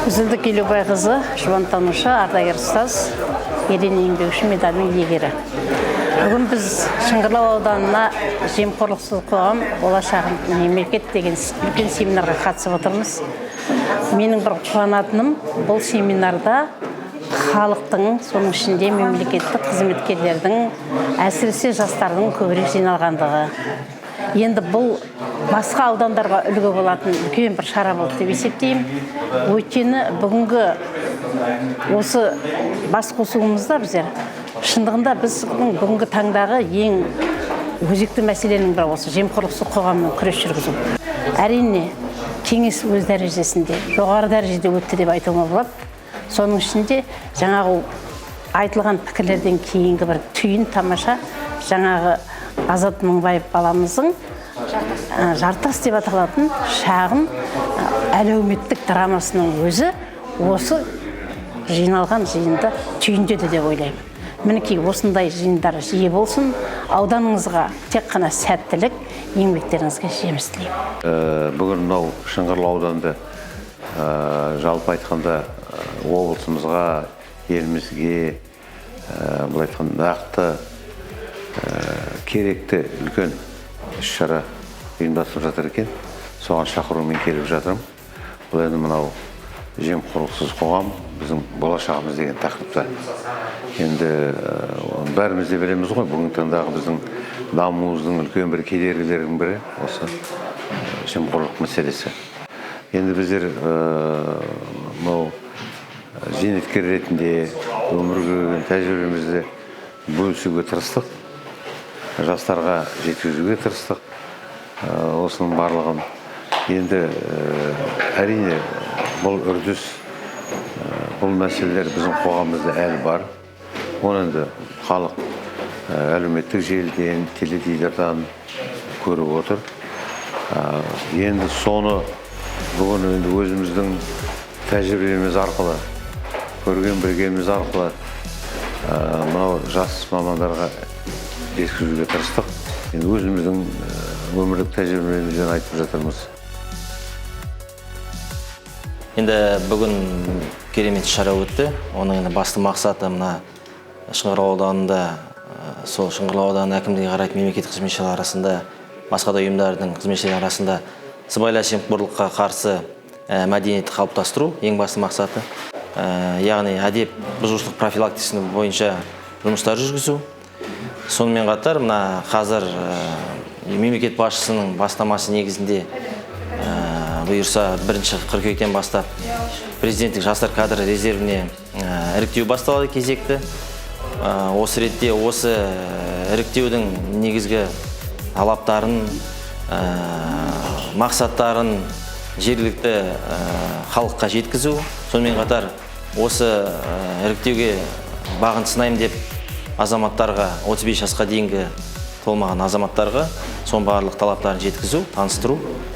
Үзілдік Елубайқызы, жұбантанушы, ардагер ұстаз, «Ерен еңбегі үшін» медалінің иегері. Бүгін біз Шыңғырлау ауданына «Жемқорлықсыз қоғам – болашақ мемлекет» деген үлкен семинарға қатысып отырмыз. Менің бір қуанатыным, бұл семинарда халықтың, соның ішінде мемлекеттік қызметкерлердің, әсіресе жастардың көбірек жиналғандығы. Енді бұл басқа аудандарға үлгі болатын үлкен бір шара болды деп есептеймін. Өйткені бүгінгі осы бас қосуымызда біздер шындығында біздің бүгінгі таңдағы ең өзекті мәселенің бірі осы жемқорлықсыз қоғаммен күрес жүргізу. Әрине, кеңес өз дәрежесінде, жоғары дәрежеде өтті деп айтуыма болады. Соның ішінде жаңағы айтылған пікірлерден кейінгі бір түйін тамаша, жаңағы Азат Мыңбаев баламыздың «Жартас» деп аталатын шағын әлеуметтік драмасының өзі осы жиналған жиынды түйіндеді деп ойлаймын. Мінекей, осындай жиындар жиі болсын. Ауданыңызға тек қана сәттілік, еңбектеріңізге жеміс тілеймін. Бүгін мынау Шыңғырлау ауданында, жалпы айтқанда, облысымызға, елімізге, былай айтқанда, нақты керекті үлкен іс шара ұйымдастырып жатыр екен. Соған шақырумен келіп жатырмын. Бұл енді мынау «Жемқорлықсыз қоғам – біздің болашағымыз» деген тақырыпта. Енді оны бәріміз де білеміз ғой, бүгінгі таңдағы біздің дамуымыздың үлкен бір кедергілерінің бірі осы жемқорлық мәселесі. Енді біздер мынау зейнеткер ретінде өмірге көрген тәжірибемізді бөлісуге тырыстық, жастарға жеткізуге тырыстық осының барлығын. Енді әрине, бұл үрдіс, бұл мәселелер біздің қоғамымызда әлі бар. Оны енді халық әлеуметтік желіден, теледидардан көріп отыр. Енді соны бүгін енді өзіміздің тәжірибеміз арқылы, көрген білгеніміз арқылы мынау жас мамандарға жеткізуге тырыстық. Енді өзіміздің өмірлік тәжірибемізден айтып жатырмыз. Енді бүгін керемет шара өтті. Оның енді басты мақсаты мына Шыңғырлау ауданында, сол Шыңғырлау ауданы әкімдігіне қарайтын мемлекеттік қызметшілер арасында, басқа да ұйымдардың қызметшілері арасында сыбайлас жемқорлыққа қарсы мәдениетті қалыптастыру ең басты мақсаты. Яғни әдеп бұзушылық профилактикасы бойынша жұмыстар жүргізу. Сонымен қатар мына қазір мемлекет басшысының бастамасы негізінде, бұйырса, 1 қыркүйектен бастап президенттік жастар кадр резервіне іріктеу басталады кезекті. Осы ретте осы іріктеудің негізгі талаптарын, мақсаттарын жергілікті халыққа жеткізу, сонымен қатар осы іріктеуге бағын сынаймын деп азаматтарға, 35 жасқа дейінгі толмаған азаматтарға соның барлық талаптарын жеткізу, таныстыру.